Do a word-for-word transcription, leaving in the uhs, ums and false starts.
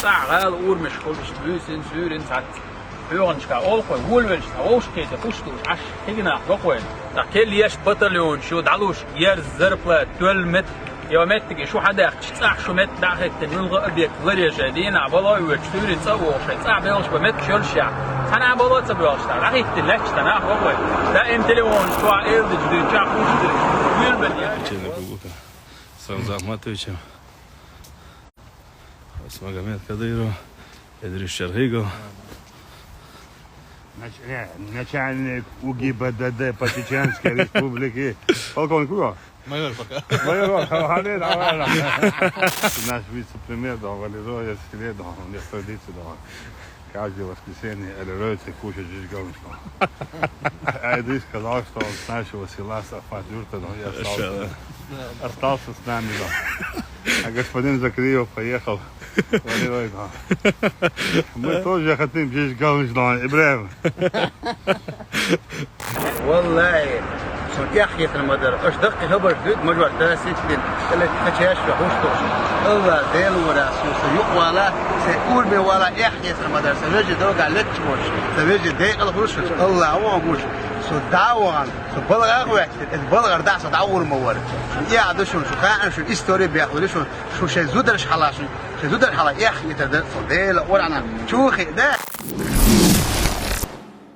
ЦӀахь гӀала урамаш хуьлуш, буьйсанна, суьйранна цхьацца. ХьоьгӀанашка олхой, волавелча, цхьа вовшахкхетар хӀуш долуш, Ӏаш кхигнах гӀо кхойна. ТӀаккха кхел еш батальонаш ю, дӀалуш, ерз зарплата, тоьлла мет-, йо, меттиге шу хьадаьхкича, цӀахь шу метта дӀа а хӀиттина, муьлхха а объект ларъеш, дийнахь бало а воьдуш, суьйре цӀа а вогӀуш, цӀахь белхаш бан меттигаш йолуш яхь. Цхьана а бало а ца боьлхуш, дӀахӀиттина лаьтташ цхьа нах вахой. Даим телефонаш чохь эладиташ дуьйна, чохь хӀуш дуьйна. Вуьйлабан яхь. Сразу захватываем. Магомед Кадыров, Идрис Шархигов. Нач-, э, начальник УГИБДД по Чеченской Республике. Полковник кто? Майор пока. Майор, а, а, а, а. Наш вице-премьер, да, Валерой, я следовал, у них традиция, да. Каждое воскресенье Валерой ты кушать здесь галочку. А Идрис сказал, что он с нашего села, с Ахмат-Юрта, но я остался. Хорошо, да. Остался с нами, да. А господин Закриев поехал. Валерой, да. Мы тоже хотим здесь галочку, да, Ибраим. Валлахи, со эхь хетар ма дара. Аша даккхий хабарш дуьйцу, мажор тара ситтина, кхачаьш ваьхьуш долуш. Алла, Дела вара, со, со юкъа вала, сайн ураман вала, эхь хетар ма дара, сан вежарий догахь летташ волуш, сан вежарий декъала хуьлуш, Алла, вон гуш, со дӀа а вахана, со балгӀа а гӀоьттина, иза балгӀара дӀа со дӀа а ур ма вара. Шун эхь ду шуна, шу хаьа шун истори бехлули шуна, шу шайн зударш хьала шун, шайн зудар хьала эхь хетар дара, со Дела вара, чу хи да.